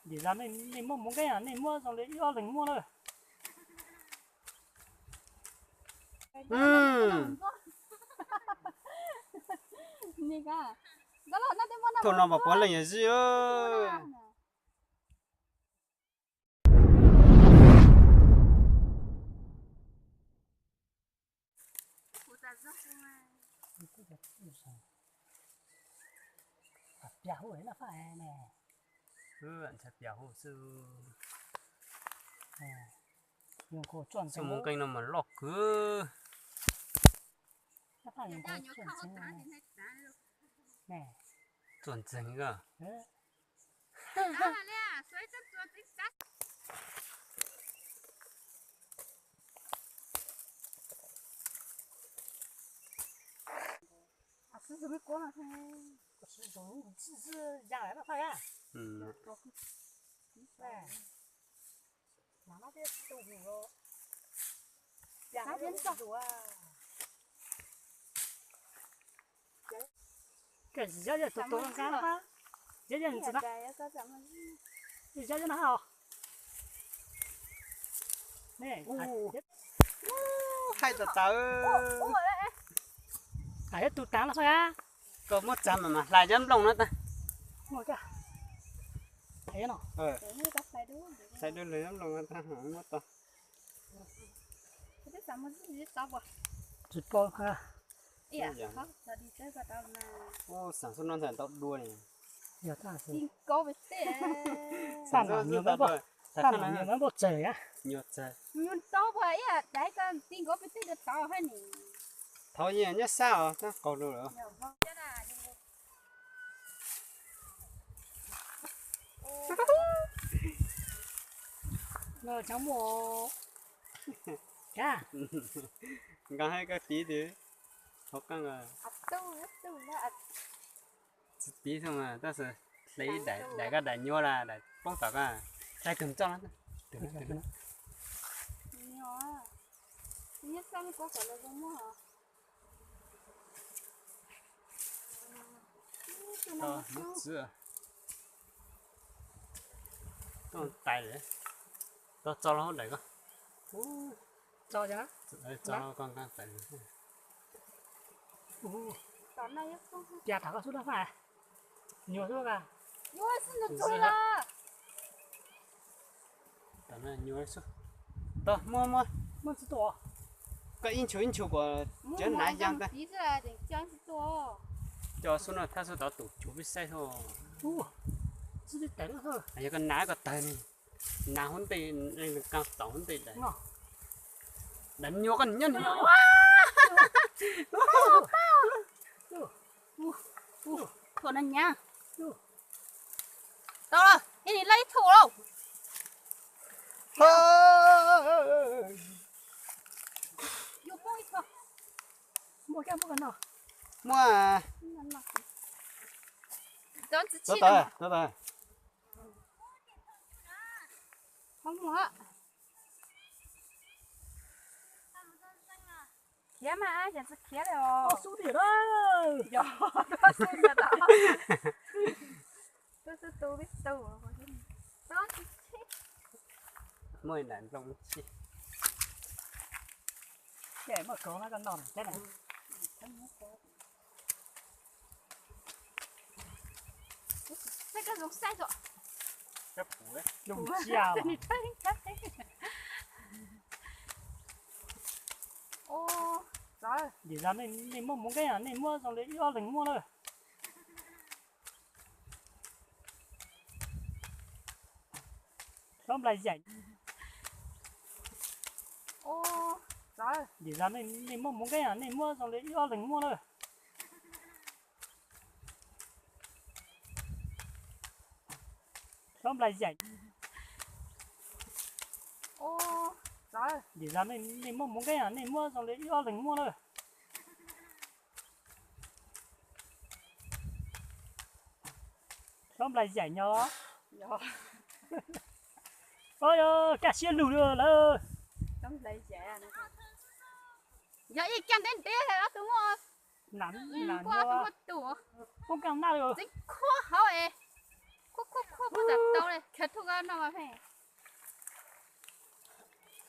Nim no nej muab mus nqeeb, nej muab zoo li ib ob leeg muab na. Thaum no mas puav leej yog zij. Mus nqeeb no mas loj kawg. Txuas ntxeeg kawg. Hais tawv tawv. Koj muab txav mas mas hlais cov nplooj no tag. Hlais dua lwm nplooj no tag muab tau. Tsis paub. Xav xub no ntawm ntau dua li. Xav xub no ntawm ntau dua. Nyuag txawg. Thauv yeej nyob sab os, tab qaug lawm. Nqa hais koj tiv twg, hauv qeej. Tsis tiv xwb mas tab sis hle daim, daim koj daim nyuaj la, daim poob tom koj, txaij tug txoj. Tau tais, tau txo los hauv daim ko. Txo koj nqa tais. Piav tham koj xub dab faj, nyuaj xwb ka. Tom no nyuaj xwb. Tau, muab, muab. Koj ib nchus ib nchus kom cov nav yaa tag. Cov xub no thaj xub tod tus cuv peb saib xwb. Yog koj nav koj tawg ni, nav hauv ntej, qee txaus hauv ntej daim. Daim nyuag koj nyob ni. Thuam no nyab. Tau lawm, ib nim laj ib thuam lauj. Yuav poob ib thuam. Muaj, muaj. Tov tawv, tov tawv. Khiav mas, yog tsis khiav li os. Yog, tub xub tu tib tug. Muaj ib daim nplooj tsi. Ces muaj kauv no koj noj thiab na. Saib koj zoo saib xwb. Zoo siab. Nim no nej muab mus nqeeb, nej muab zoo li ib ob leeg muab na. Xob nplais yaim. Nim no nej muab mus nqeeb, nej muab zoo li ib ob leeg muab na. Xob nplais yaim. Nim no nej muab mus nqeeb, nej muab zoo li ib ob leeg muab na. Xob nplais yaim nyo. Kaj siab lug li lawm. Yog ib kiag ntev ntev ob tug muaj, muaj tus poob kaj naj li. Txeev khuab hauv es, khuab khuab khuab. Tam tau li, khav thuj koj noj mas pheej.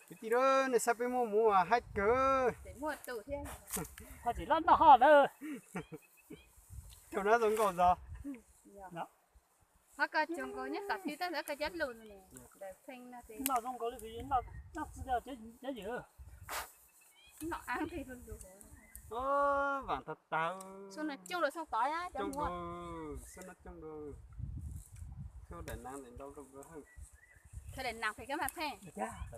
Kwv tij, nej saib peb muaj muv haib kawg. Tseem muaj tus thiab. Ho tseem loj noj ho lawm. Thaum no zoo nkauj zog. Ho koj tsuas nkaus nyob tom twg tab sis koj cov lus ntawd pheej no. Noj zoo nkaus li noj txiv cov yawm. Noj ab nqig lus. Vaam tag tag. Xub no coob lawm, xub tod coob lawm, xub no coob lawm. Xub daim naav ntawm ntau rau hawj. Khaws daim naav pem koj mas pheej.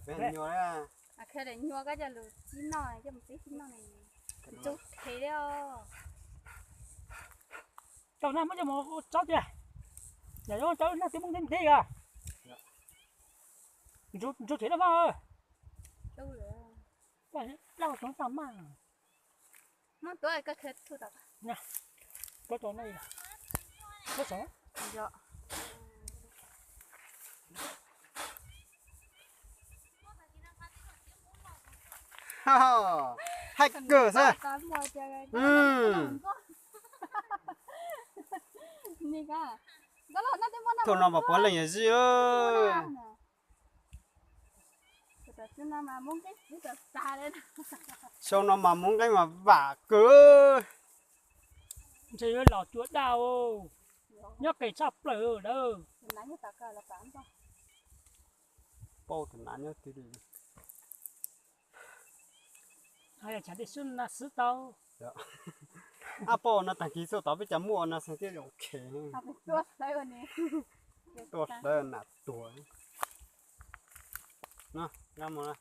Peb nyuag, khaws daim nyuag koj coj lus txib noj, coj mus txib txib noj ne. Ntsoog khev li os. Tau na, muab coj mus tso tiag. Yog zoo tso na, twb muaj ntev ntev os. Ntsuag khev na mog. Dlab tau tag maj. Muab tuav koj khaws txhuj tom. Tuav tau no. Tuav saum. Haib kawg xwb. Thaum no mas puav leej yog zij. Xyoo no mas muv nqeeb mas vam kawg. Ntshe yuav los cua daj, nyob qis tshaj plaws lawm. Pauj tus nav nyob twg li. Tshav dej xwb na xwb tau. Ab, pauj no tag kis txuj tod peb cov muaj no xeeb thiab zoo khev. Tuaj hlawv nas tuag. No, nqa mus.